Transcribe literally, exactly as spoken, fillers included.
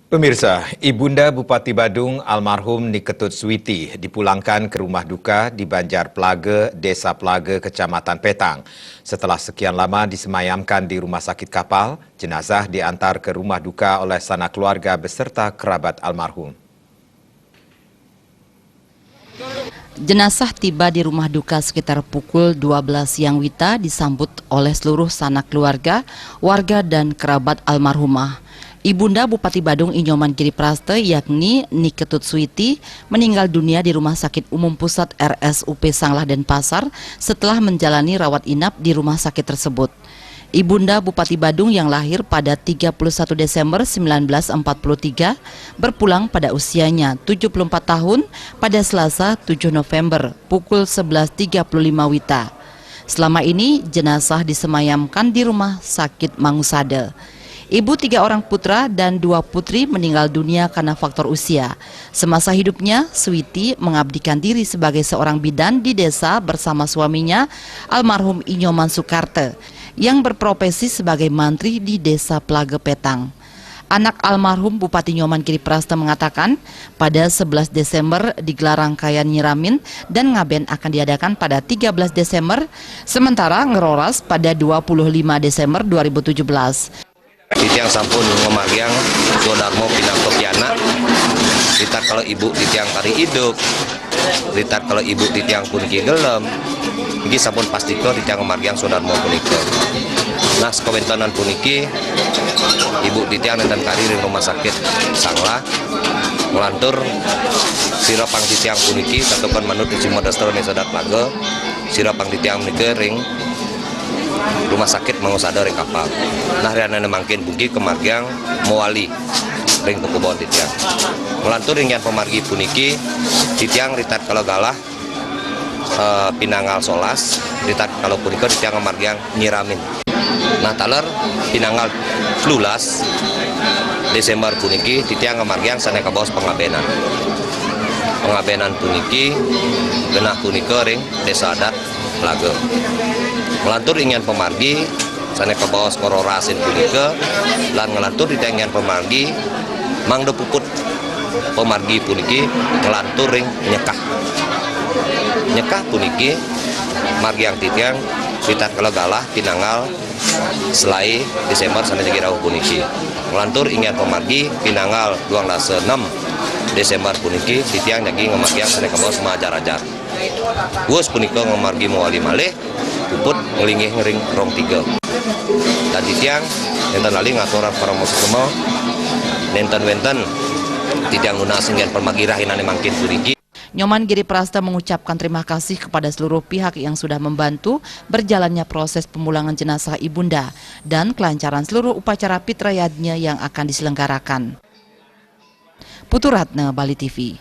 Pemirsa, Ibunda Bupati Badung almarhum Ni Ketut Switi dipulangkan ke rumah duka di Banjar Plaga, Desa Plaga, Kecamatan Petang. Setelah sekian lama disemayamkan di Rumah Sakit Kapal, jenazah diantar ke rumah duka oleh sanak keluarga beserta kerabat almarhum. Jenazah tiba di rumah duka sekitar pukul dua belas siang wita, disambut oleh seluruh sanak keluarga, warga dan kerabat almarhumah. Ibunda Bupati Badung Inyoman Giri Praste, yakni Ni Ketut Switi, meninggal dunia di Rumah Sakit Umum Pusat R S U P Sanglah Denpasar setelah menjalani rawat inap di rumah sakit tersebut. Ibunda Bupati Badung yang lahir pada tiga puluh satu Desember sembilan belas empat puluh tiga berpulang pada usianya tujuh puluh empat tahun pada Selasa tujuh November pukul sebelas tiga puluh lima wita. Selama ini, jenazah disemayamkan di Rumah Sakit Mangusada. Ibu tiga orang putra dan dua putri meninggal dunia karena faktor usia. Semasa hidupnya, Switi mengabdikan diri sebagai seorang bidan di desa bersama suaminya, almarhum Inyoman Sukarte, yang berprofesi sebagai mantri di Desa Plaga Petang. Anak almarhum Bupati Nyoman Giri Prasta mengatakan, pada sebelas Desember digelar rangkaian nyiramin dan ngaben akan diadakan pada tiga belas Desember, sementara ngeroras pada dua puluh lima Desember dua ribu tujuh belas. Titiang sampun ngamargiang swadarma pinaka pianak. Ritat kala ibu titiang kari idup, ritat kala ibu titiang puniki gelem, niki sampun pastika titiang ngamargiang swadarma punika. Nah, sakawentenan puniki, ibu titiang nenten kari ring rumah sakit Sanglah, nglantur sira pang titiang puniki, santukan manut Isi Modestra ning Sedat Laga, sira pang titiang punika ring Rumah Sakit Mangusada ring Kapal. Nah, rianane mangkin puniki kamargiang mawali ring pakubon titiang. Nglantur ring yan pamargi puniki, titiang ritat kala galah, eh, pinanggal solas, ritat kala punika titiang ngamargiang nyiramin. Nah, taler pinanggal telulas Desember puniki, titiang ngamargiang sane kabaos pangabenan. Pangabenan puniki genah punika ring Desa Adat Laga. Nglantur ring yan pamargi sane kabaos ngrorasin punika, lan nglantur ring yan pamargi mangda puput pamargi puniki nglantur ring nyekah. Nyekah puniki margiang titiang ritat kala galah pinanggal selae Desember sane jagi rauh puniki. Nglantur ring yan pamargi pinanggal duang dasa nem Desember puniki, titiang jagi ngamargiang sane kabaos maajar-ajar. Wus punika ngamargi mawali malih, puput nglinggih ring rong tiga. Dan titiang nenten lali ngaturang parama suksma, nenten wenten titiang nunas ring yan pamargi rahinane mangkin puniki. Nyoman Giri Prasta mengucapkan terima kasih kepada seluruh pihak yang sudah membantu berjalannya proses pemulangan jenazah Ibunda dan kelancaran seluruh upacara Pitra Yadnya yang akan diselenggarakan. Putu Ratna, Bali T V.